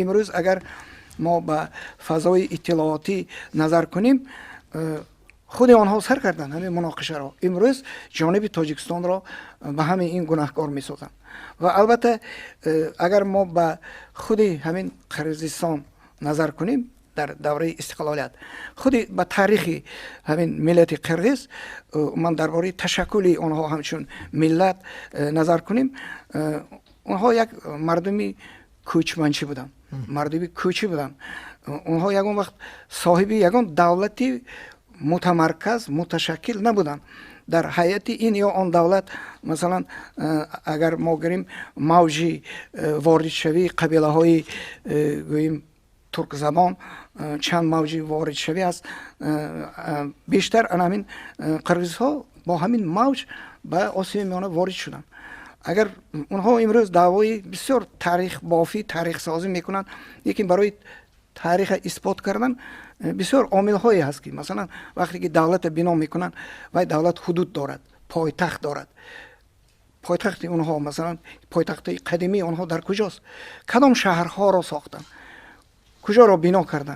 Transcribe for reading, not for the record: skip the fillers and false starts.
Имрӯз агар мо ба фазои иттилоотӣ назар кунем, худи онҳо сар карданд ҳамин муноқишаро. Имрӯз ҷониби Тоҷикистонро ба ҳамин ин гунаҳкор месозанд. Ва албатта, агар мо ба худи ҳамин Қирғизистон назар кунем, дар давраи истиқлолият, худи ба таърихи ҳамин миллати қирғиз, ман дар бораи ташаккули онҳо ҳамчун миллат назар кунем, онҳо як мардуми кӯчманчӣ буданд, мардуми кӯчӣ буданд. Онҳо ягон вақт соҳиби ягон давлати мутамарказ, муташаккил набуданд. Дар ҳайати ин ё он давлат, масалан, агар мо гирем мавҷи воридшавии қабилаҳои, гӯем, туркзабон, чанд мавҷи воридшавӣ аст, бештар ана ҳамин қирғизҳо бо ҳамин мавҷ ба Осиёи Миёна ворид шуданд. Агар онҳо имрӯз даъвои бисёр таърихбофӣ, таърихсозӣ мекунанд, лекин барои таъриха исбот кардан бисёр омилҳое ҳаст, ки масалан, вақте ки давлата бино мекунанд, вай давлат ҳудуд дорад, пойтахт дорад. Пойтахти онҳо, масалан, пойтахти қадимии онҳо дар куҷост, кадом шаҳрҳоро сохтанд, куҷоро бино карданд?